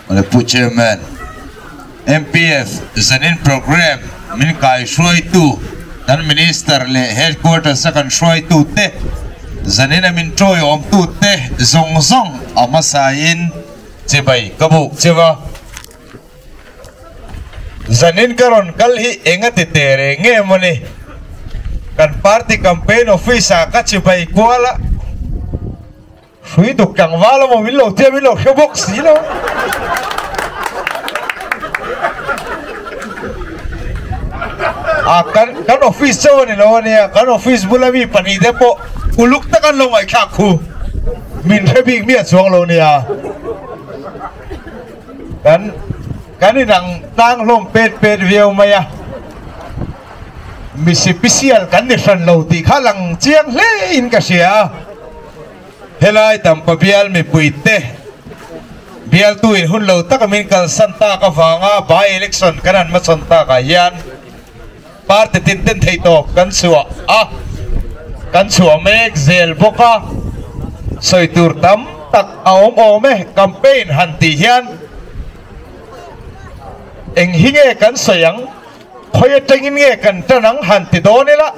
Awle Pu Chairman, MPF zanin programme min kai hruaitu kan Minister leh Headquarters a kan hruaitu te, zanin a min tawiawm tu te zawng zawng a hmasain chibai ka buk cheu a. Zanin ka rawn kal hi eng a ti teh reng nge mawni? Kan party campaign office ah ka chibai kual a, hrui duk tlangval emaw min lo tia min lo hre bawk si lo. A kan kan office chauh a ni lo ania, kan office bula mi pahnih te pawh uluk tak an lo ngaihthlak khu, min hre bik miah chuang lo nia. Kan kan inang tlang hlawm pet pet viau mai a, mi sipisial kan ni hran lo tih kha lang chiang hle in ka hria a. Helai Dampa bial mipui te bialtu in hun lo taka min kalsan tak avanga by election kan han hmachhawn takah hian party tin ten theihtawp kan chhuah a, kan chhuah mek zel bawk a, sawi tur tam tak a awm awm e. Campaign han tih hian eng hi nge kan sawi ang, khawi atangin nge kan tan ang han ti dawn ila,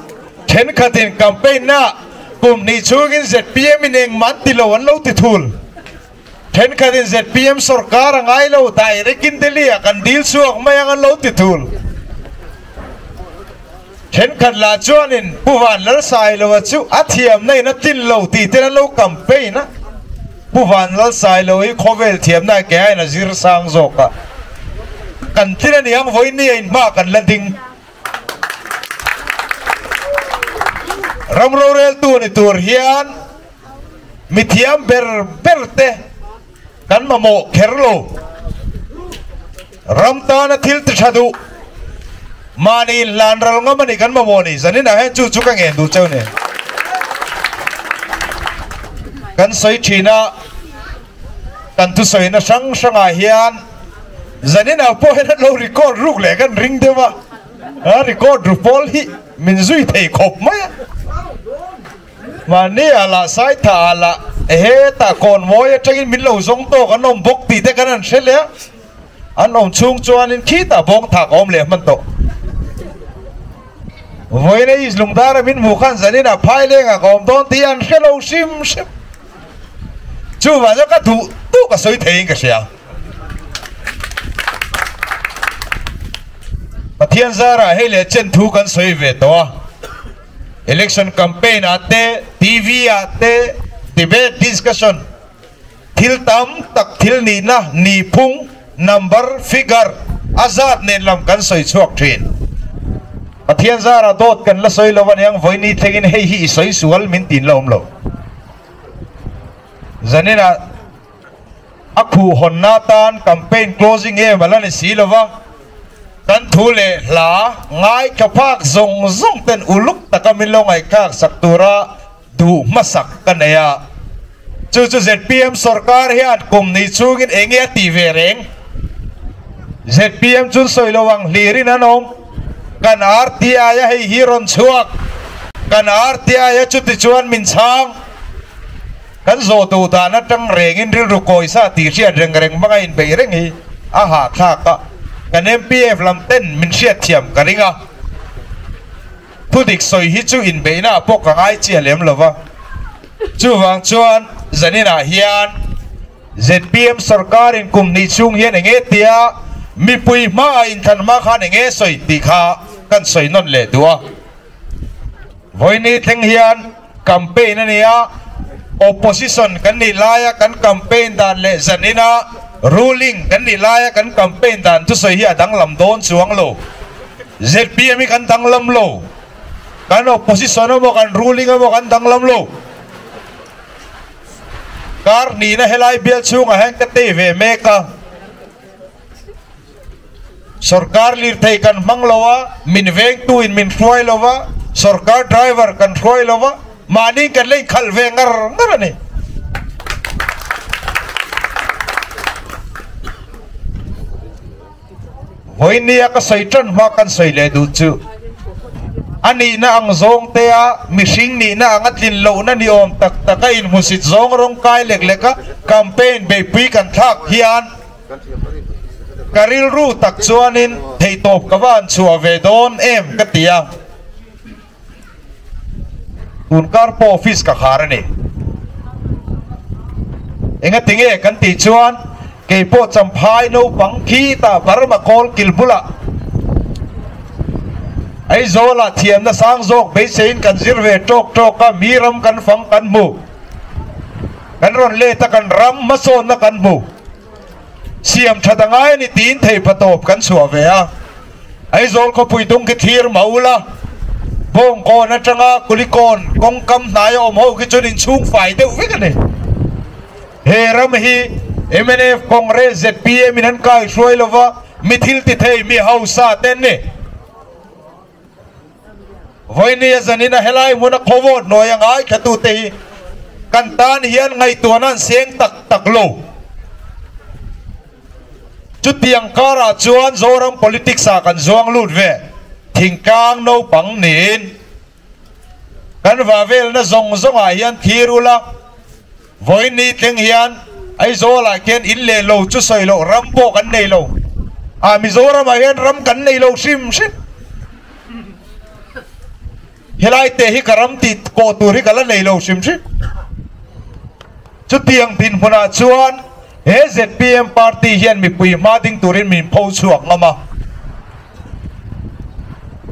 thenkhatin campaign na kum hnih chhungin zpm in engmah an ti lo an lo ti thul. Thenkhatin zpm sorkar a ngai lo, direct in Delhi ah kan dil chhuak mai ang an lo ti thul. Thenkhat lah chuanin Pu Van Lalsailoa chu a thiamna in a tlin lo tih ten an lo campaign a. Pu Van Lalsailoa hi khawvel thiamna ah ke aiin a zir sang zawk a. Kan tlin a niang vawiin a inhma kan la ding. Ram roreltu ni tur hian mithiam ber ber te kan mamawh kher lo. Ram tana thil ti tha duh mahni inhlan ral ngam a ni kan mamawh ni. Zaninah hian chu chu ka ngen duh cheu ni. Kan sawi thin a, kan thusawina hrang hrangah hian zaninah pawh hian an lo record ruk leh kan ring deuh a, a record ru pawl hi min zui thei khawp mai a. Mahni ah lah Saitha ah lah hetah Kawnmawi atangin min lo zawng tawk an awm bawk tih te kan han hre leh a, an awm chhung chuanin khitah bawng thak a awm leh hman tawh. Vawiina East Lungdara min hmuh khan zaninah Phailengah ka awm dawn tih an hre lo hrim hrim. Chuvang chuan ka duh duh ka sawi theiin ka hria. Pathian zarah hei leh chen thu kan sawi ve tawh a. Election campaign ah te, TV ah te, debate discussion thil tam tak thil nihna, nihphung, number, figure a zat nen lam kan sawi chhuak thin. Pathian zarah dawt kan la sawi lo aniang vawiini thlengin hei hi i sawi sual min tin la awm lo. Zaninah a khuh hawnna atan campaign closing em a la ni si lova, kan thu leh hla ngaithla phak zawng zawng ten uluk taka min lo ngaihthlak sak tura duh hmasak ka nei a. Chu chu zpm sorkar hian kum ni chungin eng nge a tih ve reng? Zpm chun sawi lo ang hlirin an awm. Kan RTI a hei hi rawn chhuak. Kan RTI a chuti chuan min chhang. Kan zawh duh dan atang rengin rilru kawisa tih hriat reng reng hmanga inbeih reng hi a hahthlak a, kan MPF lam ten min hriatthiam ka ring a. Thudik sawi hi chu inbeihna ah pawh ka ngai chiah lem lo va. Chuvang chuan zaninah hian zpm sorkarin kum hnih chhung hian eng nge tia mipui hmaah inthlan hma khan eng nge sawi tih kha kan sawi nawn leh duh a. Vawiini thleng hian campaign a ni a, opposition kan nih laia kan campaign dan leh zanina ruling kan nih laia kan campaign dan thusawi hi a danglam dawn chuang lo. Zpm hi kan danglam lo, kan opposition emaw kan ruling emaw kan danglam lo. Kar hnihna helai bial chhungah hian ka tei ve mek a. Sorkar lirthei kan hmang lo a, min vengtu in min hruai lo va, sorkar driver kan hruai lo va, mahni kan la inkhalh ve ngar ngar a ni. Vawinia ka sawi tan hma kan sawi leh duh chu a nihna ang zawng te a, mihring nihna ang a tlin lohna ni awm tak tak a inhmusit zawng rawng kai lek lek a campaign beihpui kan thlak hian. Ka rilru tak chuanin theihtawp ka va han chhuah ve dawn em ka ti a. Tunkar pawh office ka khar a ni. Engati nge kan tih chuan kei pawh Champhai naupang khi tah Burma kawl kil bulah Aizawlah thiamna sang zawk beiseiin kan zir ve tawk tawk a, mi ram kan fang kan hmu. Kan rawn let a, kan ram hmasawnna kan hmu. Siam that a ngai a ni tiin theipa tawp kan chhuah ve a. Aizawl khawpui dung khi thlir mah ula, Bawngkawn atanga Kulikawn kawngkam hnaia awm ho khi chuan inchhung fai deuh vek a ni. He ram hi mnf, Congress, zpm in an kai hruai lova, mi thil ti thei, mi hausa te an ni. Vawinia zanin a helai hmuna khawvawt hnuai a ngaithlatute hi kan tan hian ngaihtuahna an seng tak tak lo. Chutiang karah chuan Zoram politics ah kan zuang lut ve. Thingtlang naupang niin kan vavelna zawng zawngah hian thlir ula, vawiin thleng hian Aizawlah khian in leh lo chu sawi loh ram pawh kan nei lo. Ah Mizoramah hian ram kan nei lo hrim hrim. Helai te hi ka ram tih kawh tur hi ka la nei lo hrim hrim. Chutiang dinhmunah chuan he zpm party hian mipui hma ding turin min pho chhuak ngam a.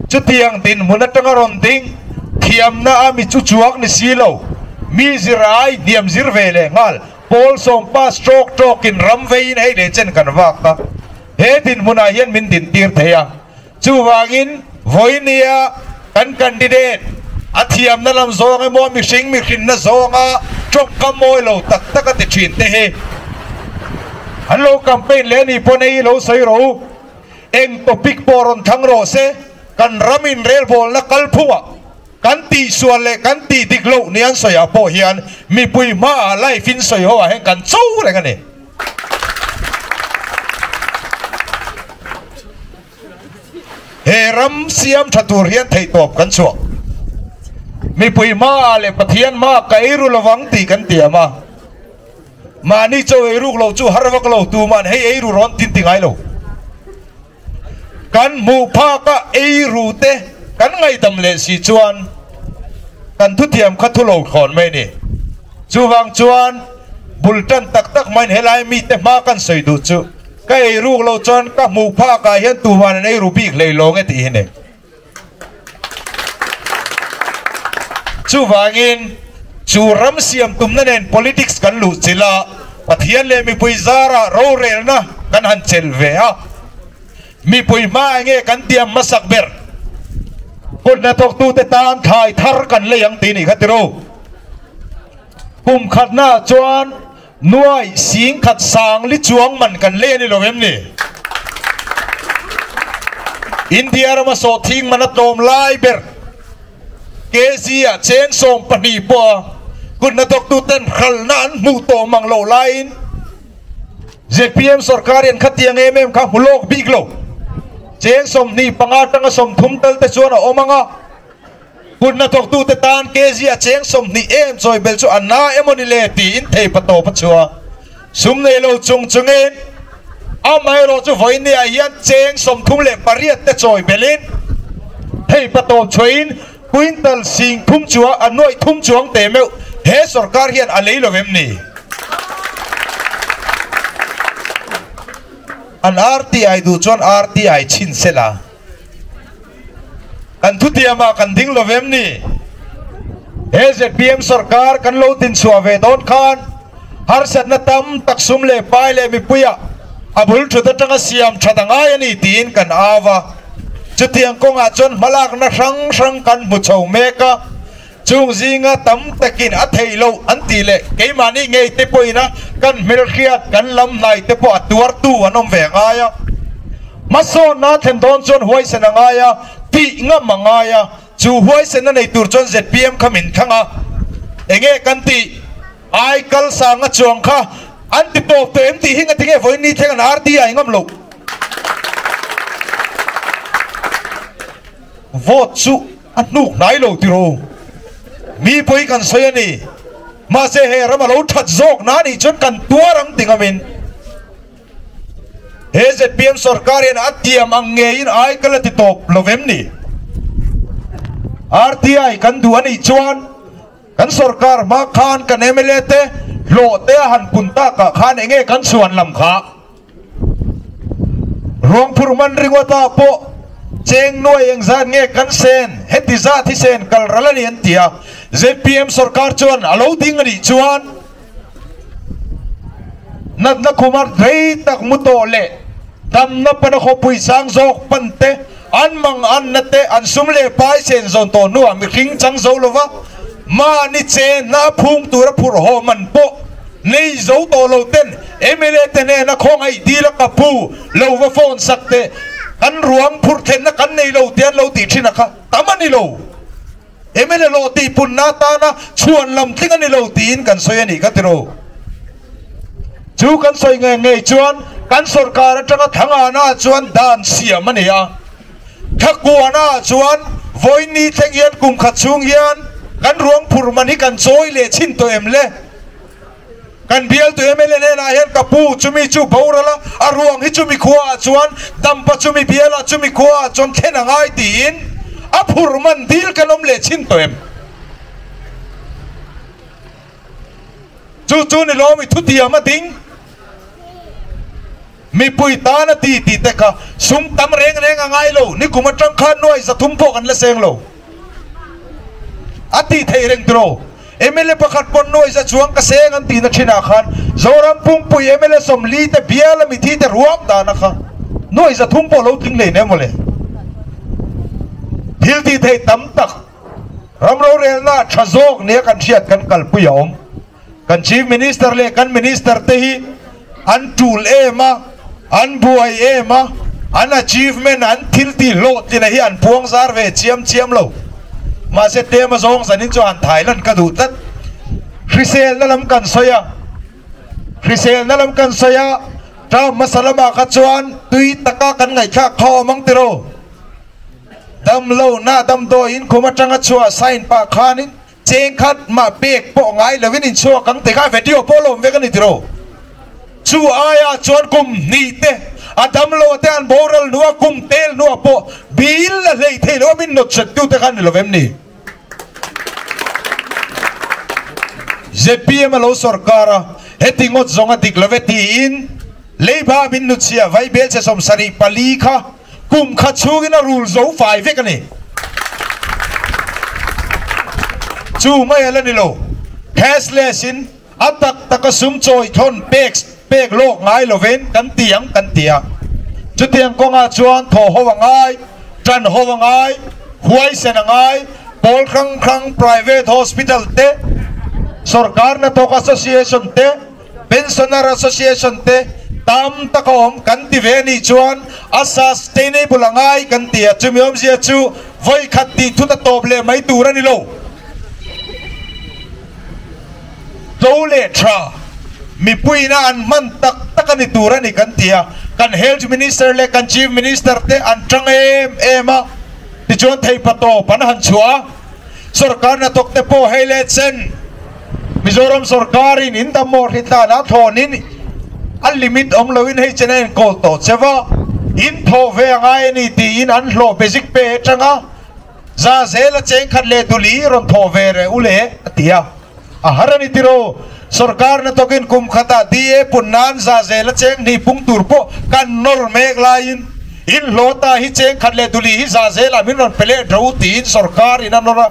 Chutiang dinhmun atanga rawn ding thiamna a mi chu chuak ni si lo, mi zir ai hniam zir ve leh nghal, pawl sawm pass tawk tawkin ram veiin hei leh chen kan vak a. He dinhmunah hian min dintir thei a. Chuvangin vawinia kan candidate a thiamna lam zawng emaw mihring mihrinna zawnga tawngkam mawi lo tak tak a ti thin te hi an lo campaign leh a nih pawn hei hi lo sawi rawh u. Eng topic pawh rawn thlang rawh se, kan ram inrelbawlna kalphungah kan tihsual leh kan tih dik loh ni an sawiah pawh hian mipui hmaah live in sawi ho ah hian kan cho reng a ni. He ram siam tha tur hian theihtawp kan chhuak. Mipui hmaah leh Pathian hmaah ka ei ru lovang tih kan tiam a. Mahni chaw ei ruk lo chu har vak lo, tuman hei ei ru rawn tin ti ngai lo. Kan hmuh phak a ei ru te kan ngaihdam leh si chuan kan thutiam kha thu lo thlawn mai a ni. Chuvang chuan bul tan tak tak maiin helai mite hma kan sawi duh chu ka ei ruk loh chuan ka hmuh phak ah hian tuman an ei ru bik hlei lo nge tih hi ni. Chuvangin chu ram siam tumna nen politics kan luh chilh a, Pathian leh mipui zarah rorelna kan han chelh ve a. Mipui hma enge kan tiam hmasak ber? Kut hnathawktute tan thlai thar kan lei ang tih nih kha tiro. Kum khatnaah chuan nuai sing khat sang li chuang man kan lei a ni lo em ni? India rama sawhthing man a tlawm lai ber kg ah cheng 12 pawha kut hnathawktuten hralhna an hmuh tawh mang loh laiin Zpm sorkar hian khatiang em em kha hmu lawk bik lo. Cheng 25 atanga 30 tal te chuan a awm ang a. Kut hnathawktute tan kg a cheng 20 em chawi belh chu a na emaw ni le tiin thei pa tawp a chhuah. Sum nei lo chung chungin amaherawh chu vawinia hian cheng 38 te chawi belhin thei pa tawp chhuahin quintal 30 chuang a nuaih thum chuang te meuh he sorkar hian a lei lo em ni? An RTI duh chuan RTI chhin sela kan thutiamah kan ding lo em ni? He zpm sorkar kan lo tinchhuah ve dawn khan harsatna tam tak sum leh pai leh mipuiah a bul thut atanga siam that a ngai a ni tiin kan au a. Chutiang kawngah chuan hmalakna hrang hrang kan hmu chho mek a, chung zinga tam takin a theih loh an tih leh keimahni ngei te pawhin a kan hmelhriat kan lam hnai te pawh a tuartu an awm ve a ngai a. Hmasawnna a thlen dawn chuan huaisen a ngai a, tih ngam a ngai a, chu huaisenna nei tur chuan zpm kha min thlang a, enge kan tih? Ai kal sanga chuang kha an ti tawp tawh em tih hi ngatinge vawiin ni thleng an RTI ngam loh. Vote chu a hnuk hnai lo tiraw? Mi pawi kan sawi a ni. Mahse he ram a lo that zawk na nih chuan kan tuar ang ti ngamin. He zpm sorkar hian a tiam ang ngeiin ai ka la ti tawp lo vem ni? RTI kan duh a nih chuan kan sorkar hma khan kan mla te hlawh te a han pun takah khan enge kan chhuan lam kha? Ruangphur man ringawtah pawh cheng nuai engzat nge kan sen, heti zat hi sen kal ral a ni an ti a, zpm sorkar chuan a lo ding a nih chuan natna khuma rei tak mu tawh leh damna pana khawpui sang zawk pan te, an mang anna te, an sum leh pai sen zawn tawh hnuah mihring chang zo lova mahni chenna a phung tura phurh haw man pawh nei zo tawh lo ten mla te hnena khawngaih dil a ka pu lo va phone sak teh kan ruang phurh thlenna kan nei lo tih an lo tih thin a kha tam a ni lo. Mla hlawh tih punna atana chhuan lam tling a ni lo tiin kan sawi a nih ka ti ro. Chu kan sawi ngei ngei chuan kan sorkar atanga Thangana chuan dan siam a ni a. Thakuana chuan vawiin thleng hian kum khat chhung hian kan ruang phur man hi kan chawi leh chhin tawh em le? Kan bialtu mla hnenah hian ka pu chumi chu boral a, a ruang hi chumi khuaah chuan dampa chumi bialah chumi khuaah chuan thlen a ngai tiin a phur man dil kan awm leh chhin tawh em? Chu chu ni lawm i thutiam a ding. Mipui tan a ti tih te kha sum tam reng reng a ngai lo, nikum atang khan nuai 300 pawh kan la seng lo. A tih theih reng tiraw? Mla pakhat pawn nuai za chuang ka seng an tihna thinah khan Zoram pumpui mla 40 te bial a mithi te ruam dana kha nuai 300 pawh lo tling hlei nem mawle. Thil tih theih tam tak ram rorelna tha zawk nia kan hriat kan kalpui a awm. Kan Chief Minister leh kan Minister te hi an tul em a, an buai em a, an achievement, an thil tih hlawhtlina hi an puang zar ve chiam chiam lo. Mahse tlem a zawng zanin chu han thai lan ka duh tlat. Hriselna lam kan sawi a, hriselna lam kan sawi a, term hmasa lamah kha chuan tui taka kan ngaihthlak kha awm ang tiraw? Damlohna damdawiin khum atanga chhuah sign pah khanin Cheng khat mah pek pawh ngai lovin inchhuak ang tikah video pawh lawm vek a ni tiraw? Chu aiah chuan kum hnih te a damlo te an boral hnuah kum tel hnuah pawh bill la hlei thei lo a min nawt set tu te kha a ni lo em ni? Zpm a lo sorkar a, heti ngawt zawng a dik lo ve tiin leiba min hnutchhiah vaibel che 74 kha Kum khat chhungin a rul zo fai vek a ni. Chu mai a la ni lo. Cashless in a tak taka sum chawi thawn pek pek lawk ngai lovin kan ti ang kan ti a. Chutiang kawngah chuan thaw ho a ngai, tan ho a ngai, huaisen a ngai, pawl hrang hrang private hospital te, sorkar hnathawk association te, Pensioner Association te tam tak a awm kan ti ve a nih chuan a sustainable a ngai kan ti a, chumi awmzia chu vawi khat tih thut a tawp leh mai tur a ni lo. Tlo leh tha mipuiin a an hman tak tak a ni tur a ni kan ti a, kan Health Minister leh kan Chief Minister te an tang em em a, tichuan theipa tawp an han chhuah a, sorkar hnathawk te pawh hei leh chen. Mizoram sorkarin in damawh hritlan a thlawnin a limit awm loin hei chen a enkawl tawh che va, in thawh ve a ngai a ni tiin an hlawh basic pay atanga za zela cheng khat leh duli rawn thawh ve reh u le a ti a. A har a ni tiraw? Sorkar hnathawkin kum khatah DA pun nan za zela cheng hnih pung tur pawh kan nawr mek laiin in hlawh ta hi cheng khat leh duli hi za zelah min rawn pe leh ro tiin sorkarin a nawr a.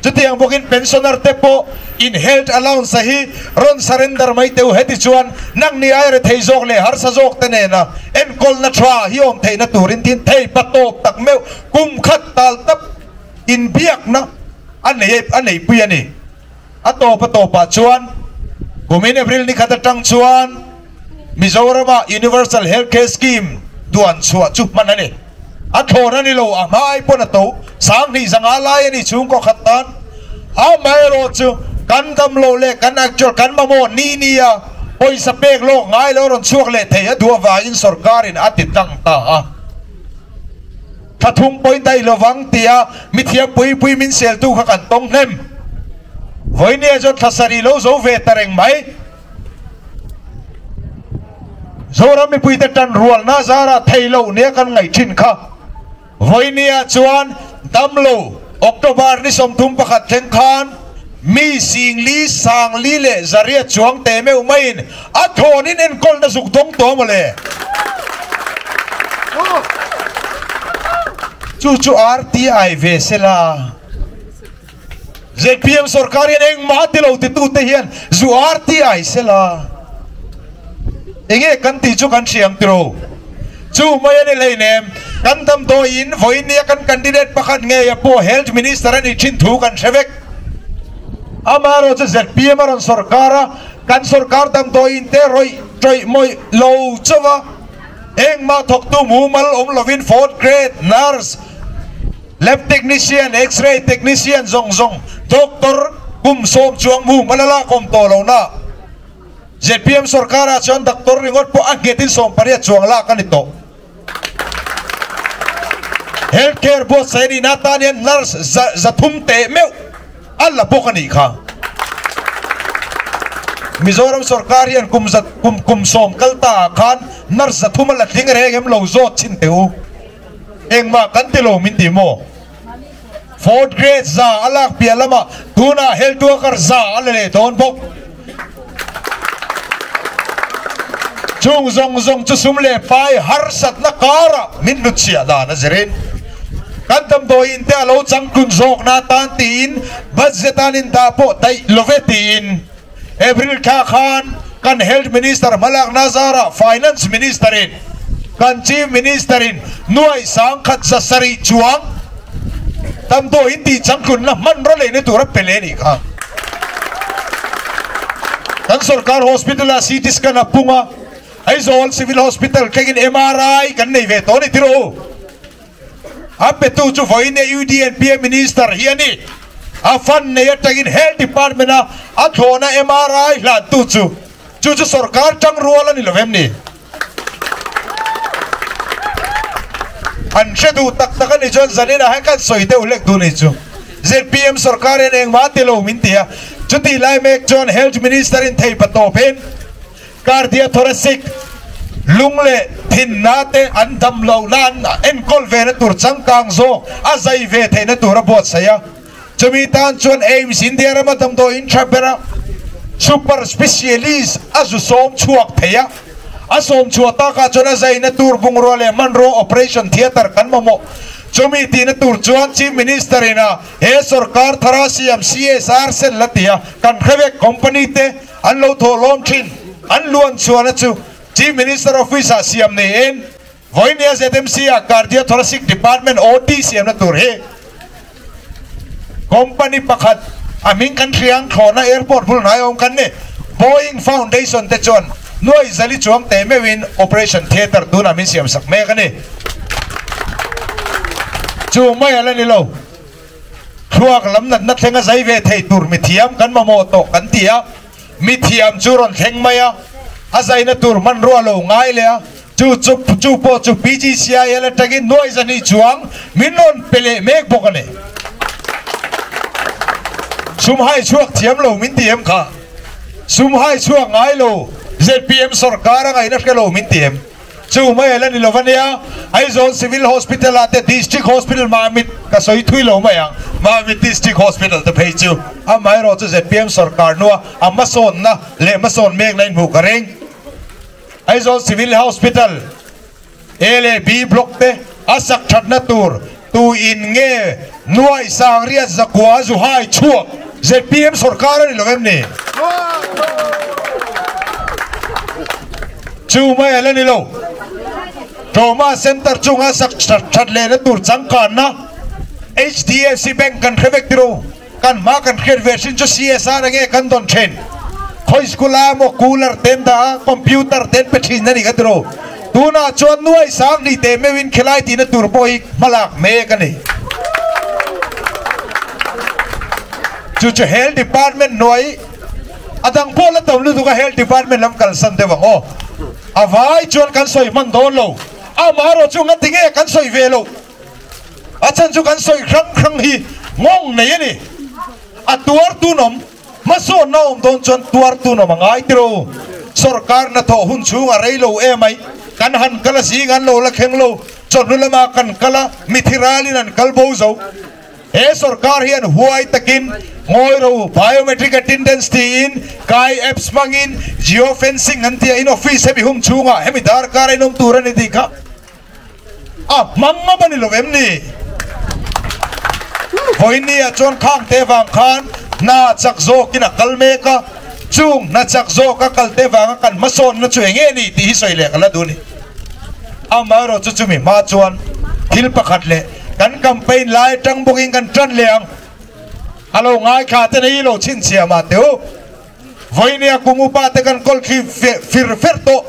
Chutiang bawkin pensioner te pawh in health allowance hi rawn surrender mai teh u heti chuan nangni ai rethei zawk leh harsa zawk te nena enkawlna tha hi awm theihna turin tin thei pa tawp tak meuh kum khat tal tap inbiakna a nei a neihpui a ni. A tawp a tawpah chuan kumin April ni khat atang chuan Mizorama Universal Health Care Scheme duan chhuah chu hman a ni. A thlawn a ni lo, a hma ai pawn a to. 2500 lai a ni chhungkaw khat tan. Amaherawh chu kan dam loh leh kan actual kan mamawh ni ni a pawisa pek lawk ngai lo rawn chhuak leh thei a duh avangin sorkarin a ti tlang ta a. Thla thum point a i lovang tia mithiam pui pui min seltu kha kan tawng hnem. Vawinia chuan thla sarih lo zo ve ta reng mai. Zoram mipuite tan rualna zara thei lo nia kan ngaih thin kha. Vawinia chuan damlo October ni 31 thleng khan mi singli sangli leh zaria chuang te meu maiin a thawnin enkawlna zuk dawng tawh mawle. Chu chu RTI ve sela. ZPM sarkar hian engmah ti lo ti tu te hian zu RTI sela. Enge kan ti chu kan hriang tiro. Chu mai ani hlei nem kan dam do in vawinia kan candidate pakhat nge ya pawh health minister ani thin thu kan hrevek. Amaro chu ZPM aron sarkara kan sarkar dam do in te roi troi moi lo chawa engma thok tu mu mal om lovin fourth grade nurse lab technician x-ray technician zong zong doctor kum som chuang mu malala kom to lo na ZPM sarkar a chuan doctor ringot po a ngetin som paria chuang la kan to healthcare bo saini na tan hian nurse zathum te meu alla bawk ani kha Mizoram sarkar hian kum zat kum kum som kalta khan nurse zathum ala tling reng em lo zawt chin teu engma kan ti lo min ti mo fourth grade za alak pialama tuna health worker za ale don bawk chung zong zong chu sum le pai har sat na kara min lut sia da na zirin kan tam do in te alo chang kun zok na tan ti in budget an in da po dai love ti in April kha khan kan health minister Malak Nazara finance minister in kan chief minister in nuai sang khat za sari chuang tam do in ti chang kun na man ro le ni tura pele ni kha kan sarkar hospital a CT scan a punga Aizawl Civil Hospital kengin MRI kan nei ve to ni tiro a petu chu voine UDNP minister hiani a fan nei atangin health department a a thona MRI hlan tu chu chu chu sarkar tang rual ani lovem ni an hredu tak tak ani chuan zanina he kan soi deuh lek du ni chu ZPM sarkar en engma ti lo min tia chuti lai mek chuan health minister in thei pato pen cardiothoracic lungle thin na te an dam lo lan enkol ve na tur changkang zo a zai ve the na tur a buat saya chumi tan chuan AIMS India rama dam do in thabera super specialist azu som chuak theya a som chua ta ka chuan a zai na tur bungro le manro operation theater kan mamo chumi ti na tur chuan chief minister ina he sarkar thara siam CSR sen latia kan kheve company te an lo tho lom thin an luan chuan chu chief minister office a siam nei en voinia ZMC a cardiothoracic department OT siam na tur he company pakhat aming kan thriang thona airport bul nai om kan ne Boeing Foundation te chuan nuai zali chuang te mewin operation theater tuna min siam sak mek ani chu mai ala ni lo thuak lam nat na thlenga zai ve thei tur mi thiam kan mamo to kan tia mi thiam chu ron thleng mai a a zai na tur man ro lo ngai le a chu chu chu po chu PGCIL atangin nuai zani chuang min ron pele mek bawk ani sum hai chuak thiam lo min ti em kha sum hai chuak ngai lo ZPM sarkar ngai na hrelo min ti em chu mai ala ni lovania Aizawl Civil Hospital ate District Hospital Mamit ka soi thui lo mai ang Mamit District Hospital te phei chu a mai ro chu ZPM sarkar nuwa Amazon na le Amazon mek na in hmu ka reng Aizawl Civil Hospital A le B block te a sak that na tur tu in nge nuai sang riat zakwa zu hai chuak ZPM sarkar ani lovem ni chu mai ala ni lo trauma center chunga sak that le na tur changkan na HDFC Bank kan hrevek tiro kan ma kan khret ve sin chu CSR ange kan don then khoi school a mo cooler ten da computer ten pe thin ani ka tiro tuna chuan nuai sang ni te mewin khelai ti na tur pawh hi hmalak mek ani chu chu health department nuai adang pawh la tam lutuk a health department lam kalsan te wang aw a vai chuan kan sawi hman dawn lo a maro chu nga tinge kan sawi ve lo a chan chu kan sawi hrang hrang hi ngawng nei ani a tuar tu nom masawn na awm dawn chuan tuar tu nom a ngai tiro. Sorkar hnathawh hun chhung a rei lo emai. Kan han kal a zing an lo la thleng lo. Chawhnu lamah kan kal a, mithi ralin an kal bo zo. He sorkar hian huai takin ngawi ro biometric attendance tiin kai apps hmangin geo fencing an tia in office hemi hung chhungah hemi darkar a inawm tur a ni tih kha a hmang ngam a ni lo em ni? Vawinia chuan khang te vang khan hna chak zawkin a kal mek a, chung hna chak zawk a kal te vanga kan hmasawnna chu eng nge ni tih hi sawi leh ka la duh a ni. Amaherawh chu chumi hma chuan thil pakhat leh kan campaign lai atang bawkin kan tan leh ang. A lo ngaithla te nei lo chhinchhiah mah teh u. Vawinia kum upa te kan kawl thli fir fer tawh.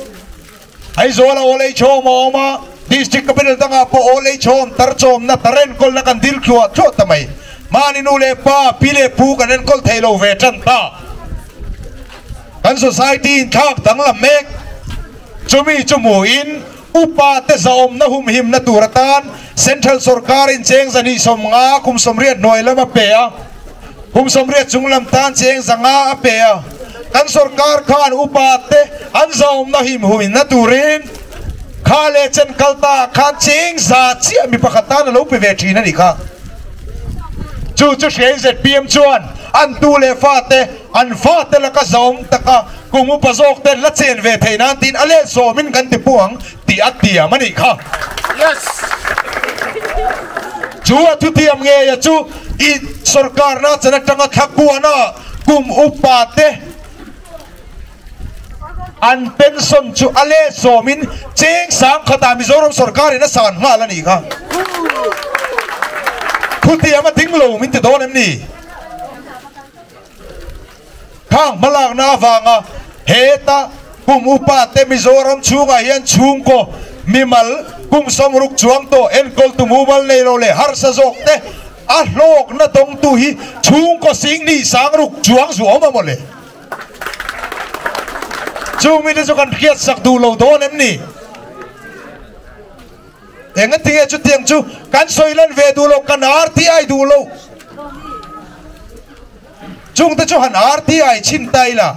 Aizawl a old age home a awm a, district capital dangah pawh old age home tar chawmna tar enkawlna kan dil thluah thluah ta mai. Mahni nu leh pa, pi leh pu kan enkawl thei lo ve tan ta. Kan society inthlak danglam mek. Chumi chu hmuhin upa te zahawmna humhimna tur atan Central sawrkarin cheng zahnih 50 kum 80 hnuai lam a pe a, kum 80 chung lam tan cheng 500 a pe a. Kan sawrkar khan upa te an zahawmna himhumna turin kha leh chen kal ta khan cheng za chiah mi pakhat tan a lo pe ve thin a nih kha. Chu chu hriain zpm chuan an tu leh fate an fate laka zahawm taka Kum upa zawk ten la chen ve theih nan tiin a let sawmin kan ti pu ang tih a tiam a nih kha. Yes! Chu a thutiam ngei a chu i sorkarna chan atanga thla kuana kum upa te an pension chu a let sawmin cheng sang khatah Mizoram sorkarin a san nghal a nih kha. Thutiam a ding lo min ti dawn em ni? Khang hmalakna avanga heta kum upa te Mizoram chhungah hian chhungkaw mimal kum 60 chuang tawh enkawltu mumal nei lo leh harsa zawk te a hlawkna dawngtu hi chhungkaw sing 2 60 chuang zu awm a maw le? Chung mite chu kan hriatsak duh lo dawn em ni? Engatinge chutiang chu kan sawi lan ve duh lo, kan RTI duh lo. Chungte chu han RTI chhin ta ila,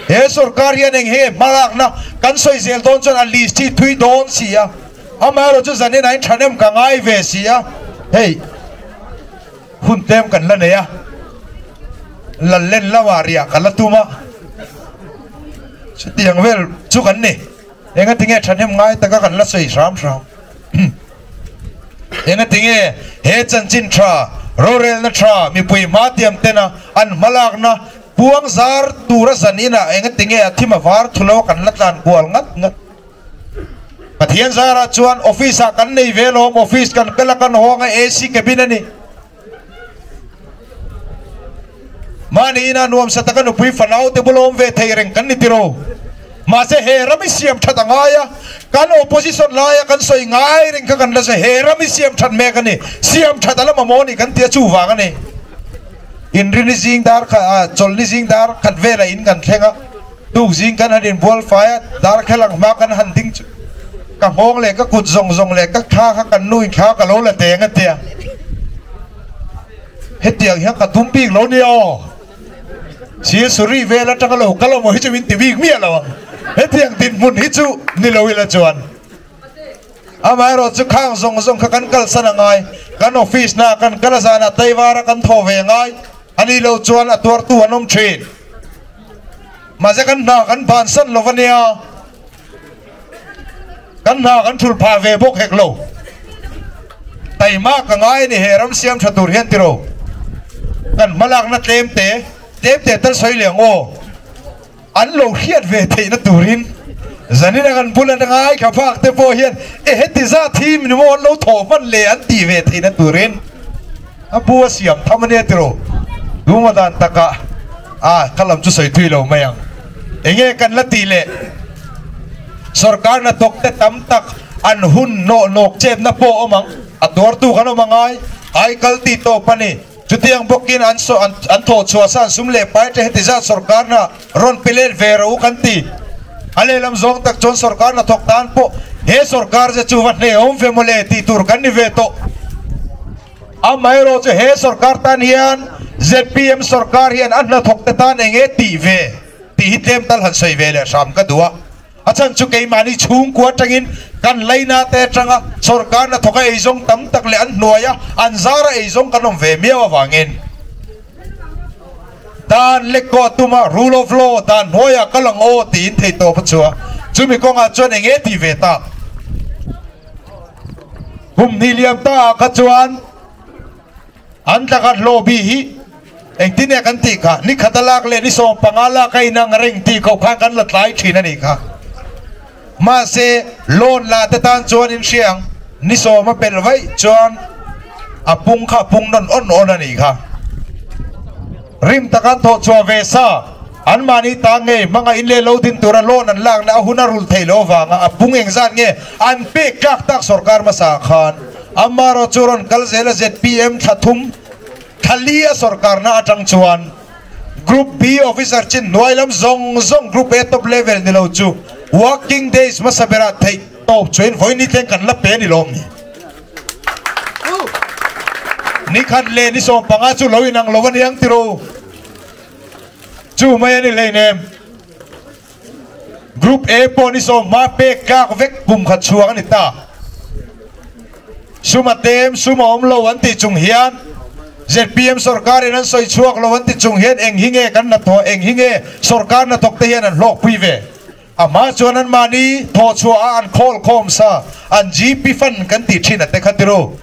he sorkar hian eng he hmalakna kan sawi zel dawn chuan a list hi thui dawn si a, amaherawh chu zanin a inthahnem ka ngai ve si a, hei hun tlem kan la nei a, Lallen lamah riah ka la tum a, chutiang vel chu kan ni. Engatinge thahnem ngai taka kan la sawi hram hram. Engatinge he chanchin tha, rorelna tha mipui hma tiam tena an hmalakna puang zar tura zan inah engatinge a thim a var thu lo kan la tlan kual ngat ngat. Pathian zarah chuan office ah kan nei ve lawm, office kan kal a kan hawng a AC cabin a ni. Mahni ina nuamsa taka nupui fanau te bula awm ve thei reng kan ni tiro. Mahse he ram i siam that a ngai a, kan opposition laia kan sawi ngai reng kha kan la sawi he ram i siam that mek a ni, siam that a la mamawh a ni kan ti a chuvang a ni. Inrini zing dar khat ah chawlhni zing dar khat velah in kan thleng a, tuk zing kan han inbual fai a, dar khelang hma kan han ding chu ka nghawng leh ka kut zawng zawng leh ka thla kha kan nu in thla ka lo la teng a tia. Hetiang hian ka tum bik lo nia aw. Silsuri vel atanga lo kal awm hi chu min ti bik miah lo ang. Hetiang dinhmun hi chu ni lo ila chuan. Amaherawh chu khang zawng zawng kha kan kalsan a ngai. Kan office na kan kal a zanah Taivara kan thaw ve a ngai. A ni lo chuan a tuartu an awm thin. Mahse kan hna kan bansan lo va nia. Kan hna kan thul phah ve bawk hek lo. Taima ka ngai a ni he ram siam tha tur hian tiro. Kan hmalakna tlem te, tlem te tal sawi leh ang aw. An lo hriat ve theihna turin zanin a kan bul atanga ai kha phak te pawh hian e heti zat hi min maw an lo thawh hman le an tih ve theihna turin a pu a siam tham a nia tiro. Tuma dan takah a ka lam chu sawi thui lo mai ang. Enge kan la tih leh sorkar hnathawk te tam tak an hun nawh nawk chetna pawh awm ang, a tuartu kan awm angai, ai kal tih tawp a ni. Chutiang bawkin an an thawh chhuah san sum leh pai te heti zat sorkar hna rawn pe let ve ro kan ti. A lehlam zawng tak chuan sorkar hnathawk tan pawh he sorkar ze chu va hnehawm ve mawle tih tur kan ni ve tawh. Amaherawh chu he sorkar tan hian zpm sorkar hian a hnathawk te tan eng nge tih ve? Tih hi tlem tal han sawi ve leh hram ka duh a. A chhan chu keimahni chhungkua atangin kan laina te atanga sorkar hnathawka eizawng tam tak leh an hnuaia an zara eizawng kan awm ve miau avangin dan lekkaw tuma rule of law dan hnuaiah kal ang aw tiin theihtawp a chhuah. Chumi kawngah chuan eng nge tih ve tak? Kum hnih liam ta ah kha chuan An tlakhat hlawh bih hi engtin nge kan tih kha? Ni khat a lak leh ni 15 lak a inang reng tih koh khan kan la tlai thin a nih kha. Mahse, loan la te tan chuan in hria ang, ni sawm a pelh vaih chuan a pung kha a pung nawn awn awn a nih kha. Rim taka an thawh chhuah ve sa, anmahni ta ngei hmanga in leh lo din tura loan an lakna a hun a rulh theih loh avanga a pung engzat nge an pek tlak tak sorkar hmasa khan Amarawh chu rawn kal zel a zpm thla thum thla li a sorkarna atang chuan Group B officer chin hnuai lam zawng zawng Group A top level ni lo chu working days hmasa berah theih tawp chuain vawiin ni thleng kan la pe a ni lawm ni. Ni khat leh ni 15 chu lo inang lo a ni ang tiro chu mai a ni hleinem. Group A pawh ni sawmhma pek tlak vek kum khat chhuak a ni ta. Sum a tem, sum a awm lo an tih chung hian zpm sorkarin an sawi chhuak lo an ti chung hian eng hi nge kan hnathawh, eng hi nge sorkar hnathawk te hian an hlawkpui ve. A hma chuan anmahni thawhchhuah a an khawl khawm sa, an GP fund kan tih thin a te kha tiru.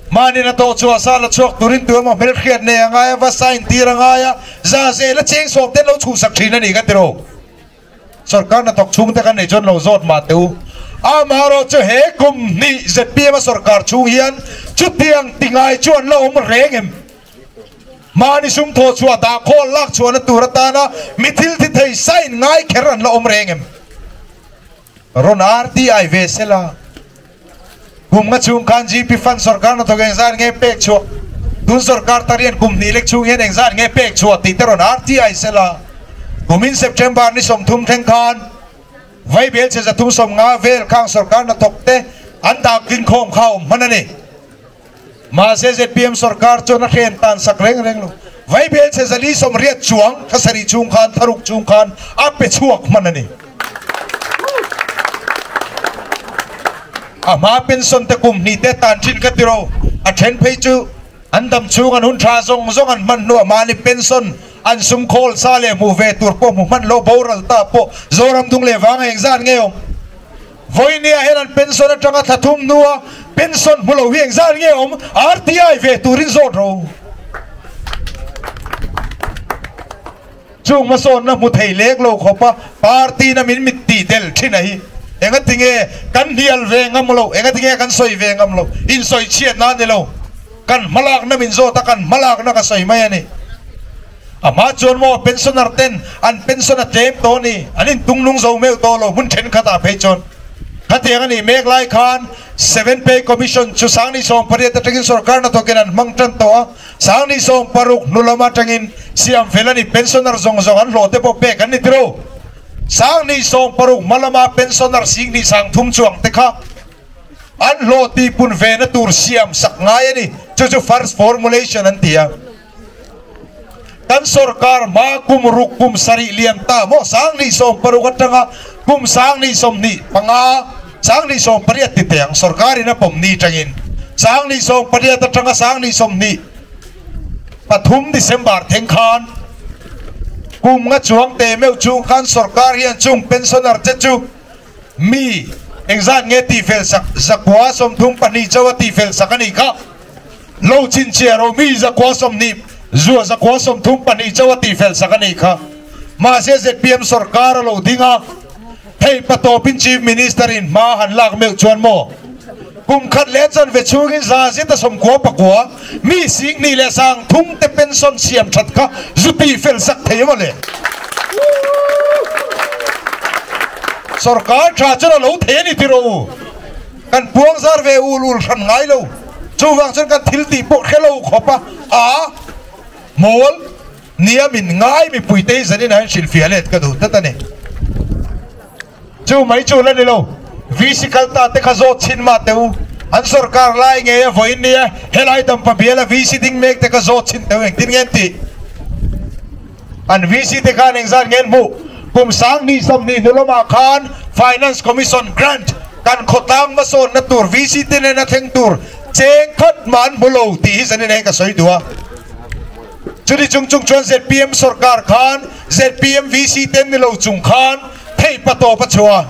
Mahni na tawh chhuah sa la chhuak turin tu emaw hmelhriat nei a ngai a, va sign tir a ngai a, za zel a cheng sawm ten lo chhuhsak thin a ni ka ti ro. Sorkar hnathawk chhungte kan nei chuan lo zawt mah teh u. Amaherawh chu he kum hnih zpm a sorkar chhung hian chutiang ti ngai chu an la awm reng em? Mahni sum thawh chhuah dah khawl lak chhuahna tur atana mi thil thi thei sign ngai kher an la awm reng em? Rawn RTI ve sela. Kum nga chhung khan GP Fund sorkar hnathawk engzat nge pek chhuah? Tun sorkar tarian kum hnih lek chhung hian engzat nge pek chhuah tih te rawn RTI sela. Kumin September ni 30 thleng khan Vaibel chhe 350 vel khang sorkar hnathawk te an dak tling khawm kha awm hman a ni. Mahse zpm sorkar chuan a hren tan sak reng reng lo. Vaibel chhe 480 chuang thla sarih chhung khan thlaruk chhung khan a pe chhuak hman a ni. A hma pension te kum hnih te tan thin ka ti ro. A then phei chu an dam chhung an hun tha zawng zawng an hman hnuah mahni pension an sum khawl sa leh hmuh ve tur pawh hmu hman lo boral ta pawh Zoram dung leh vanga engzat nge awm? Vawinia hian an pension atanga thla thum hnua pension hmu lo hi engzat nge awm? RTI ve turin zawt ro. Chung hmasawnna hmu thei lek lo khawpa party na min mit tih del thin a hi engati nge kan hnial ve ngam lo, engati nge kan sawi ve ngam lo, insawi chhiatna a ni lo, kan hmalakna min zawt a, kan hmalakna ka sawi mai a ni. A hma chuan maw pensioner ten an pension a tlem tawh a ni, an intungnung zo meuh tawh lo hmun thenkhatah phei chuan. Khatiang a nih mek lai khan Seven Pay Commission chu Sangni 18 atangin sorkar hnathawkin an hmang tan tawh a, Sangni 16 hnu lam atangin siam fel a ni, pensioner zawng zawng an hlawh te pawh pek an ni tiro. Sangni 16 hma lama pensioner 10,000 30 chuang te kha an hlawh tihpun ve na tur siam sak ngai a ni, chu chu first formulation an ti a. Kan sorkar hma kum ruk kum sarih lian ta maw 1016 atanga kum 1025 1018 ti teh ang sorkarin a pawm ni tangin 1018 atanga 1023 December thleng khan kum nga chuang te meuh chung khan sorkar hian chung pensioner te chu mi engzat nge tihfel sak 132 chauh a tihfel sak a nih kha. Lo chhinchhiah ro mi 120 zua 132 chauh a tihfel sak a nih kha. Mahse zpm sorkar a lo ding a, hei patawpin Chief Minister in hma han lak meuh chuan maw kum khat leh chanve chhungin za zet a 99 mi 10,300 te pension siam that kha zu tihfel sak thei maw le. Sorkar tha chuan a lo thei a ni tiraw u. Kan puang zar ve ul ul hran ngai lo. Chuvang chuan kan thil tih pawh hre lo khawp a, a mawl nia min ngai mipui te hi zanin ah hian hrilhfiah let ka duh tlat a ni. Chu mai chu la ni lo, VC kal ta te kha zawt chhin mah teh u, an sorkar lai ngei a vawiin nia helai dampa biala VC ding mek te kha zawt chhin teh u engtin nge an tih? An VC te khan engzat nge an hmuh? Kum 2020 hnu lamah khan Finance Commission Grant kan khawtlang hmasawnna tur VC te nena thleng tur cheng khat mah an hmu lo tih hi zanin hian ka sawi duh a. Chuti chung chung chuan zpm sorkar khan zpm VC te ni lo chung khan thei patawp a chhuah a.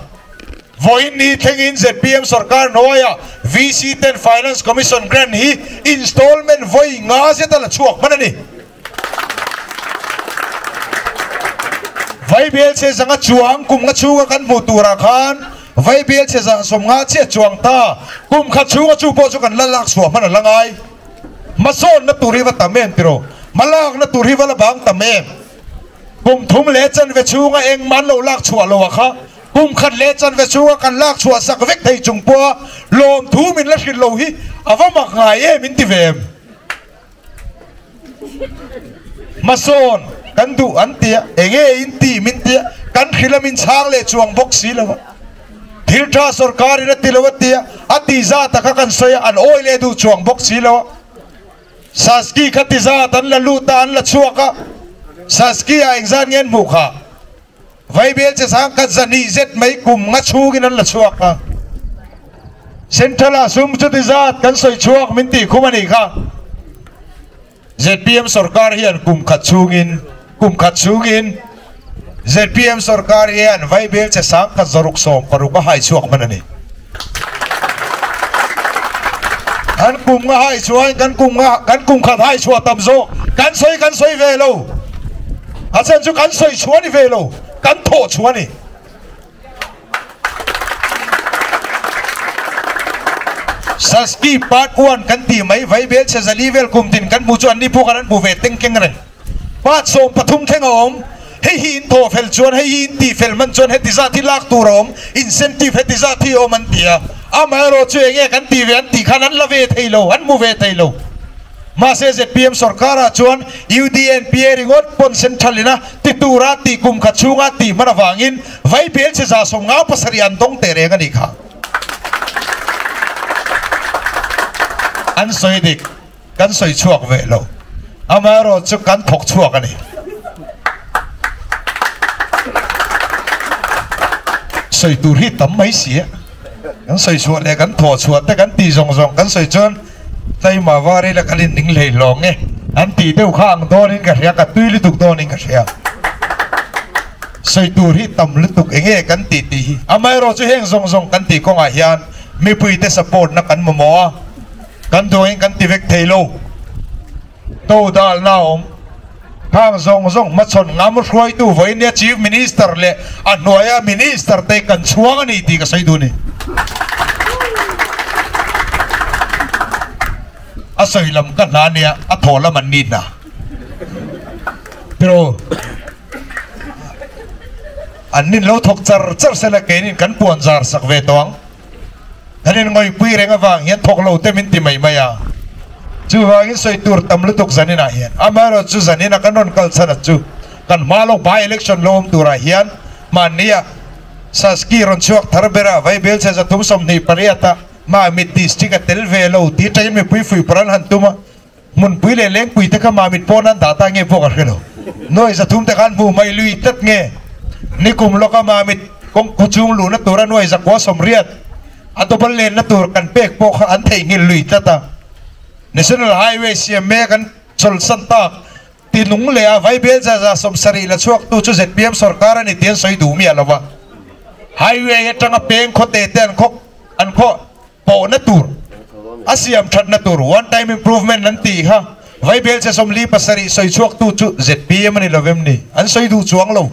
Vawiin ni thlengin zpm sorkar hnuaiah VC ten Finance Commission Grant hi installment vawi nga zet a la chhuak hman a ni. Vaibel chhe zanga chuang kum nga chhunga kan hmuh turah khan vaibel chhe zah 50 chiah chuang ta kum khat chhunga chu pawh chu kan la lak chhuah hman a la ngai. Hmasawnna tur hi va tam em tiraw? Hmalakna tur hi va la bang tam em? Kum thum leh chanve chhunga engmah an lo lak chhuah lo a kha kum khat leh chanve chhunga kan lak chhuah sak vek thei chung pawha lawmthu min la hrilh lo hi a va mak ngai em in ti ve em? Hmasawn kan duh an ti a, enge in ti min ti a, kan hrilh a min chhang leh chuang bawk si lo a. Thil tha sorkar in a ti lo a ti a, a ti zat a kha kan sawi a, an awi leh duh chuang bawk si lo a. Saski kha ti zat an la lut a, an la chhuak a, Saski ah engzat nge an hmuh kha? Vaibel che sang khat zahnih zet mai kum nga chhungin an la chhuak a. Central ah sum chuti zat kan sawi chhuak min tih khum a nih kha. Zpm sorkar hian kum khat chhungin kum khat chhungin zpm sorkar hian Vaibel che sang khat 660 a hai chhuak hman a ni. Kan kum nga hai chuan kan kum nga kan kum khat hai chhuah tam zawk kan sawi kan sawi ve lo. A chhan chu kan sawi chhuah a ni ve lo, kan thawh chhuah a ni. Saski part 1 kan tih mai Vaibel chhe zali vel kum tin kan hmu chu an ni pawh khan an hmu ve teng keng reng. Part 13 thleng a awm. Hei hi in thawh fel chuan, hei hi in tih fel hman chuan heti zat hi lak tur a awm, incentive heti zat hi a awm an ti a. Amaherawh chu enge kan tih ve an tih khan an la ve thei lo, an hmu ve thei lo. Mahse zpm sorkarah chuan UDNPA ringawt pawn central ina ti tura tih kum khat chhunga tih hman avangin Vaibel che 57 an dawng teh reng a nih kha. An sawi dik. Kan sawi chhuak ve lo. Amaherawh chu kan thawk chhuak a ni. Sawi tur hi tam mai si a. Kan sawi chhuah leh kan thawh chhuah te kan tih zawng zawng kan sawi chuan Taima var ila kan in ning hlei hlawng e an tih deuh kha ang dawnin ka hria, ka tui lutuk dawnin ka hria. Sawi tur hi tam lutuk enge kan tih tih hi. Amaherawh chu heng zawng zawng kan tih kawngah hian mipuite support na kan mamawh a. Kan duangin kan ti vek thei lo. To dalna a awm. Khang zawng zawng hmachhawn ngam hruaitu vawinia Chief Minister leh a hnuaia Minister te kan chhuang a ni tih ka sawi duh a ni. A sawi lam ka hna nia, a thaw lam an ni hna. Pero an nin lo thawk char char sela keinin kan puan zar sak ve tawh ang. Kan in ngawihpui reng avang hian thawk lo te min ti mai mai a, chuvangin sawi tur tam lutuk zaninah hian amaherawh chu zanina kan rawn kal chhan a chu kan hma lawk by election lo awm turah hian hmannia Saski rawn chhuak thar bera Vaibel chhe 328 a Mamit district a tel ve lo tih atangin mipui fuihpawrh an han tum a, hmunpui leh lengpui te kha Mamit pawn an dah ta nge pawh ka hre lo. Nuai 300 te khan hmuh mai lui tlat nge nikum lawka Mamit kawng khawchhung luhna tura nuai 980 a double lenna tur kan pek pawh kha an theihnghilh lui tlat a. National Highway siam mek an chawlhsan tak tinung leh a Vaibel 170 la chhuaktu chu zpm sorkar a ni tih an sawi duh miah lo va. Highway atanga peng khawte te an khaw an khaw pawhna tur a siam thatna tur one time improvement an tih kha Vaibel che 47 sawi chhuaktu chu zpm a ni lo em ni? An sawi duh chuang lo.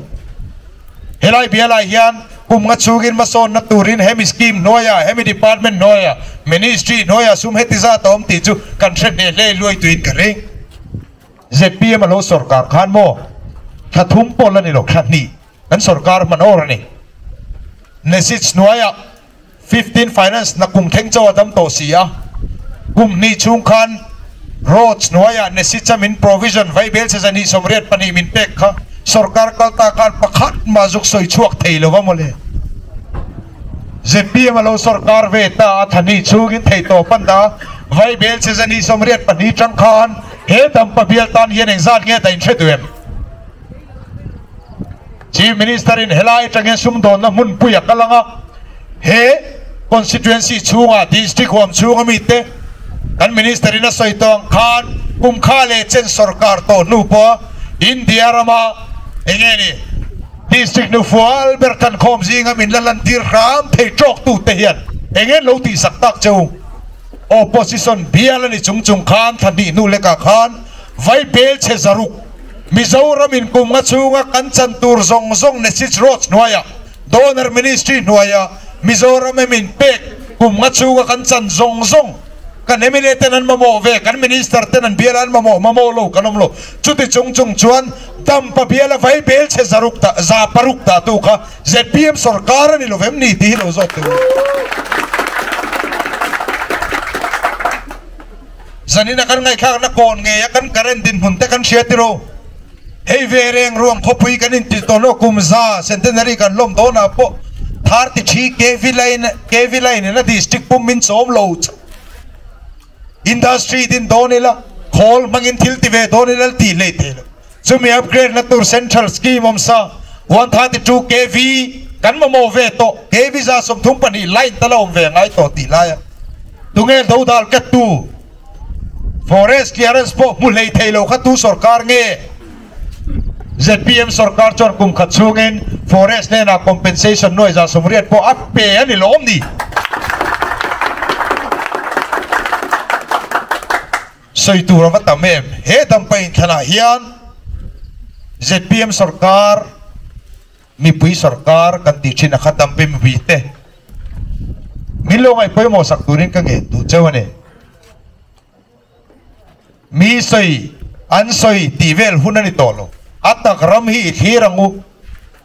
Helai bialai hian kum nga chhungin hmasawnna turin hemi scheme hnuaiah, hemi department hnuaiah, ministry hnuaiah sum heti zat a awm tih chu kan hre hneh hle luai tuin ka ring. Zpm a lo sorkar khan maw thla thum pawh la ni lo, thla hnih kan sorkar hman awr a ni. Message hnuaiah 15 finance na kum thleng chaw a dam tawh si a, kum hnih chhung khan roads hnuaiah Nesicha min provision Vaibel che 282 min pek kha sorkar kal ta khan pakhat mah zuk sawi chhuak thei lo va mawle. Zpm a lo sorkar ve ta a thani chhungin thei tawp an dah a, Vaibel che 282 tang khan he dampa bial tan hian engzat nge ta inhre duh em? Chief Minister in helai atang hian sumdawnna hmunpui a kal ang a, he constituency chhunga district huam chhunga mite kan Minister in a sawi tawh ang khan kum kha leh chen sorkar tawh hnu pawha India rama enge ni district nufual ber kan khawm zinga min la lantir hram thei tawk tute hian enge lo tihsak tak cheu opposition bial a ni chung chung khan thla hnih hnu lekah khan vai bel chhe zaruk Mizoram in kum nga chhunga kan chan tur zawng zawng Nesich Roads hnuaiah Donor Ministry hnuaia Mizoram em in pek kum nga chhunga kan chan zawng zawng kan mla ten an mamawh ve, kan Minister ten an biala an mamawh mamawh lo kan awm lo. Chuti chung chung chuan Dampa biala vai bel chhe zaruk dah 600 dah tu kha zpm sorkar a ni lo vem ni tih hi lo zawt teh u. Zanina kan ngaihthlakna kawn ngeia kan current dinhmun te kan hria tiro. Hei ve reng ruang khawpui kan intih tawh lo kum za centenary kan lawm dawnah pawh 33 KV line KV line in a district pum min chawm lo chauh. Industry din dawn ila khawl hmangin thil ti ve dawn ila tih hlei thei lo. Chumi upgrade na tur central scheme awm sa 132 KV kan mamawh ve tawh KV 32 line tal a awm ve ngai tawh tih laia tunge dodal kettu Forest clearance pawh hmu hlei thei lo kha tu sorkar nge? Zpm sorkar chuan kum khat chhungin forest hnenah compensation nuai 80 pawh a pe a ni lawm ni. Sawi tur a va tam em? He dampa inthlanah hian zpm sorkar mipui sorkar kan tih thin a kha dampa mipui te min lo ngaih pawimawh sak turin ka ngen duh cheu a ni. Mi sawi an sawi tih vel hun a ni tawh lo. A tak ram hi i thlir ang u.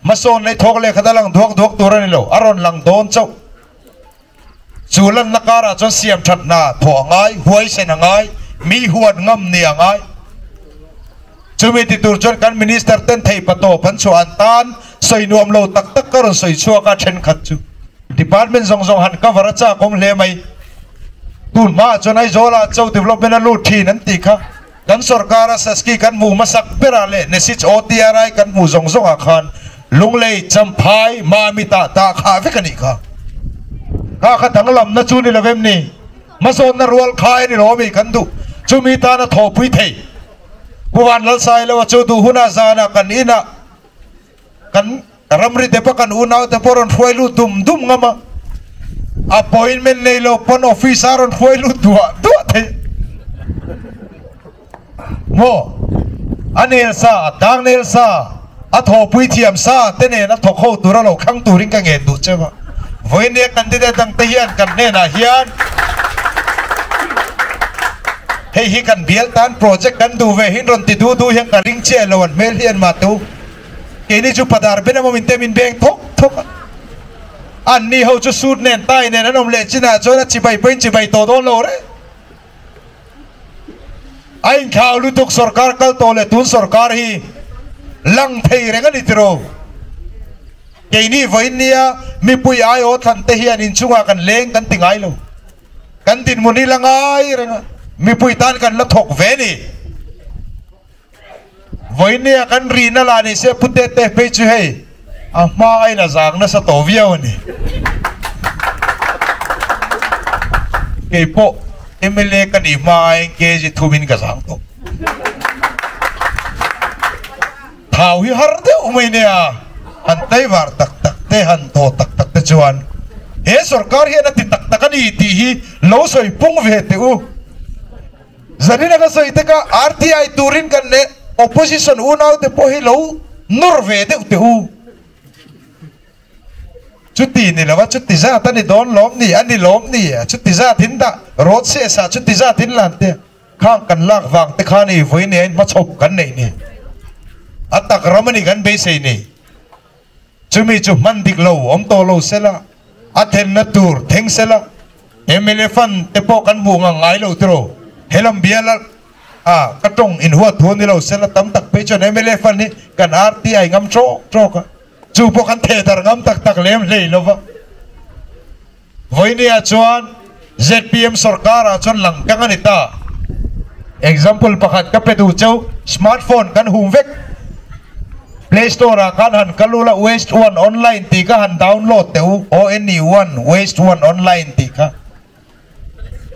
Hmasawn leh thawk leh khat a lang duak duak tur a ni lo, a rawn lang dawn chauh. Chu lanna karah chuan siam that hna thawh a ngai, huaisen a ngai, mi huat ngam ni a ngai. Chumi ti tur chuan kan Minister ten thei patawp an chhuah an tan sawi nuam lo tak tak ka rawn sawi chhuak a thenkhat chu. Department zawng zawng han cover a chak awm hle mai. Tun hmaah chuan Aizawl-ah Cho Development a lut thin an tih kha. Kan sorkara Saski kan hmuh hmasak berah leh Nesich OTRI kan hmuh zawng zawngah khan Lunglei, Champhai, Mami tah tah khah vek a nih kha. Kha kha danglamna chu ni lo em ni? Hmasawnna rual khai a ni lo ami kan duh. Chumi tana thawhpui thei Pu Van Lalsailoa chu duh hunah zanah kan inah kan ramri te pawh kan unau te pawh rawn hruai lut dum dum ngam a, appointment nei lo pawn office a rawn hruai lut duah duah thei maw? A nel sa, a dang nel sa, a thawhpui thiam sa te nen a thawk ho tura lo thlang turin ka ngen duh cheu a. Vawinia candidate dang te hian kan hnenah hian hei hi kan bial tan project kan duh ve hin rawn ti duh duh hian ka ring chiah lo an hmel hi an mah tu. Keini chu padar ben emaw min te min beng thawk thawk a, anni ho chu suit nen tie nen an awm leh chinah chuan a chibai pawhin chibai tawh dawn lo reng. A inthlau lutuk sorkar kal tawh leh tun sorkar hi lang thei reng a ni tiraw. Keini vawiin nia mipui aiawh thlan te hian inchungah kan leng kan ti ngai lo. Kan dinhmun hi la ngai reng a, mipui tan kan la thawk ve ni. Vawinia kan rihna lah ni se Pu Tete phei chu hei a hma aiin a zang nasa tawh viau a ni. Kei pawh mla ka nih hma aiin kg thumin ka zang tawh. Thau hi har deuh mai nia, han tlaivar tak tak te, han thaw tak tak te chuan he sorkar hian a ti tak tak a ni tih hi lo sawi pung ve teh u. Zanina ka sawi te kha RTI turin kan leh opposition unau te pawh hi lo nawr ve deuh teh u. Chuti ni lova chuti zat a ni dawn lawm ni, a ni lawm ni, chuti zat in dah road ses ah chuti zat in lan te khang kan lak vang te kha ni vawi nia in hmachhawp kan neih ni. A tak ram a ni kan beisei ni. Chumi chu hman dik lo awm tawh lo sela, a thenna tur thleng sela, mla fund te pawh kan hmuh ngang ngai lo tiraw? Helam bial a ka tawng inhuat thu a ni lo sela, tam tak phei chuan mla fund hi kan RTI ngam trawk trawk a, chu pawh kan theh darh ngam tak tak lem hlei lo va. Vawinia chuan zpm sorkarah chuan lang kang a ni ta. Example pakhat ka pe duh cheu, smartphone kan hum vek. Play Store ah khan han kal ula Waste One Online tih kha han download teh u, ONE One, Waste One Online tih kha.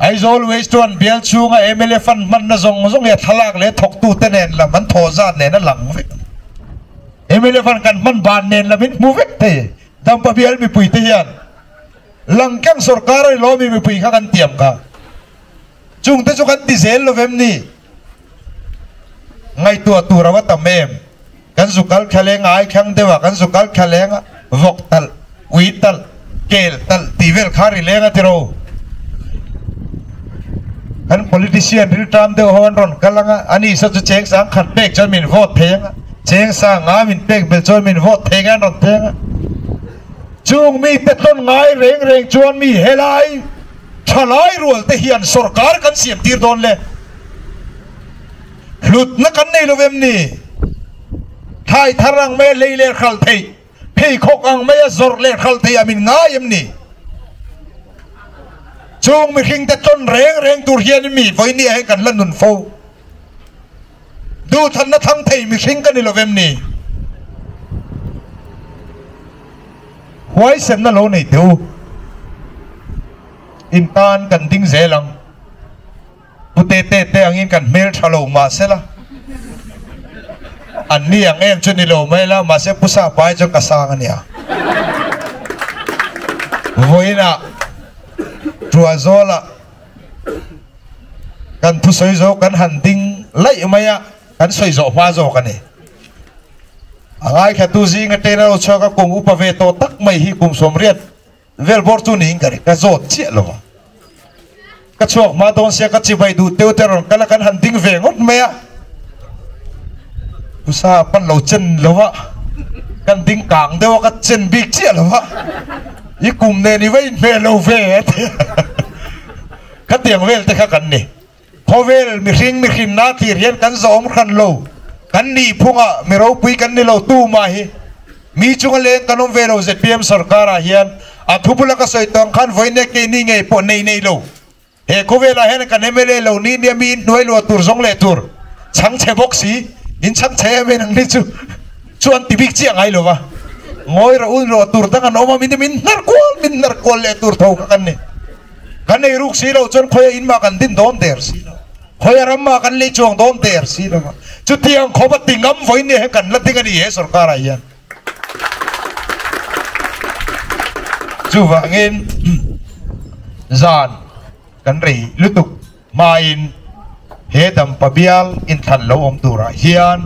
Aizawl Waste One bial chhunga mla fund hmanna zawng zawng hi a thlalak leh thawktute nen lam an thawh zat nen a lang vek. Mla fund kan hman ban nen lam in hmu vek thei. Dampa bial mipuite hian Langkang sorkar a ni lawmi mipui kha kan tiam kha. Chungte chu kan ti zel lo vem ni? Ngaihtuah tur a va tam em? Kan zu kal thla leng a, ai thlang deuh a, kan zu kal thla leng a, vawk talh, ui talh, kel talh tih vel kha ri leng a ti ro. Kan politician rilṭam deuh ho an rawn kal ang a, ani saw chu cheng sang khat pek chuan min vote thei ang a, cheng sang nga min pek bel chuan min vote thei ang a an rawn ti ang a. Chung mite tawn ngai reng reng chuan mi helai Thalai rual te hian sorkar kan siam tir dawn le. Hlutna kan nei lo em ni? Thai thar ang mai a lei leh hral theih, pheikhawk ang mai a zawrh leh hral theih a min ngai em ni? Chung mihring te tlawn reng reng tur hian mi vawinia hian kan la nun fo. Duhthanna thlang thei mihring ka ni lo em ni? Huaisenna lo nei teh u. In tan kan ding zel ang. Pu Tete te angin kan hmel tha lo mahsela an ni ang em chu ni lo mai la, mahse Pu Sapa hi chuan ka sang a nia. Vawiinah Tuazawlah kan thusawi zo kan han ding laih mai a, kan sawi zawh hma zawk a ni. A ngaithlatu zinga ṭena lo chhuak a kum upa ve tawh tak mai hi kum sawmriat vel bawr chu niin ka ring, ka zawt chiah lo a. Ka chhuak hma dawn sia ka chibai duh teu te rawn kal a kan han ding ve ngawt mai a. Pusa pan lo chen lo a, kan ding kang deuh a ka chen bik chiah lo a. I kum nen i va inhmeh lo ve a ti a. Khatiang vel te kha kan ni. Khawvel mihring mihrinna thlir hian kan zawm hran lo. Kan nih phungah mi ropui kan ni lo tu mah hi. Mi chunga leng kan awm ve lo zpm sarkar ah hian a thu bula ka sawi tawng khan vawiin keini ngei pawh nei nei lo. He khawvelah hian kan mla lo ni nia mi inhnuai luah tur zawng leh tur chhangchhe bawk si in chhangchhe em em ang ni chu chu an ti bik chiah ngai lo va. Ngawi rawh u luah tur dang an awm a min min hnar kual min hnar kual leh tur tho kha kan ni. Kan ei ruk si lo chuan khawi a in mah kan din dawn der si lo. Khawi a ram mah kan lei chuang dawn der si lo va. Chutiang khawp a ti ngam vawiin nia he kan la ding a ni he sorkar ah hian. Chuvangin zan kan rei lutuk hmain he dampa bial inthlan lo awm turah hian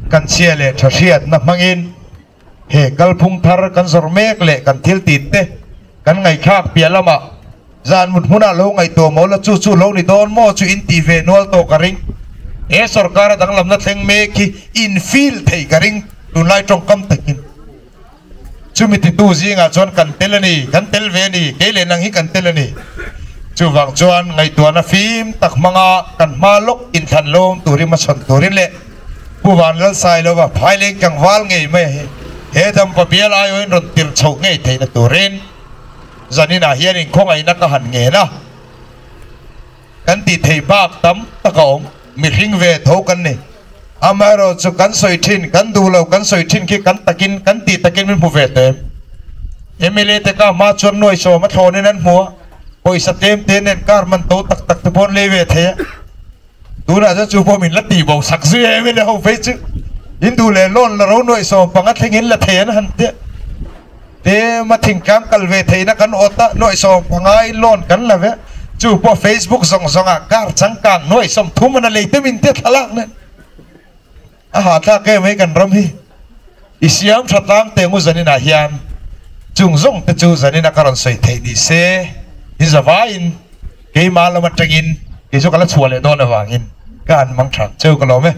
kan chhia leh tha hriatna hmangin He kalphung thar kan zawrh mek leh kan thil tih te kan ngaihthlak piah lamah zan mut hmunah lo ngaihtuah maw la chu chu lo ni dawn maw chu in tih ve nual tawh ka ring. He sorkara danglamna thleng mek hi in feel thei ka ring tunlai tawngkam takin. Chumi titu zingah chuan kan tel a ni, kan tel ve a ni, kei leh nang hi kan tel a ni. Chuvang chuan ngaihtuahna fim tak hmanga kan hma lawk inthlan lawm turin hmachhawn turin leh Pu Vanlalsailova phaileng tlangval ngei mai hi he dampa bial aiawhin rawn tirh chhoh ngei theihna turin zaninah hian inkhawngaihna ka han ngen a, kan tih theih bak tam tak a awm, mihring ve tho kan ni. Amaherawhchu kan sawi thin, kan duh lo kan sawi thin khi kan takin, kan tih takin min hmu ve tawh em? Mla te ka hma chuan nuai sawm a thlawnin an hmu a, pawisa tlem te nen car man to tak tak te pawh an lei ve thei a. Tunah chuan chu pawh min la tih bo sak zui em em ho phei chu in duh leh loan la ro nuaih sawm panga thleng in la thei an han tia te ma thingtlang kal ve theihna kan awt a nuaih sawm panga in loan kan la ve chu pawh facebook zawng zawng ah car changkang nuaih sawm thum an a lei te min tia thlalak nen a hahthlak em mai kan ram hi i siam tha tlang teng u zanin ah hian chung zawng te chu zanin a ka rawn sawi theih ni se i zavaiin keimah lam atangin kei chu ka la chhuah leh dawn avangin ka han mang tha cheu ka lawm e.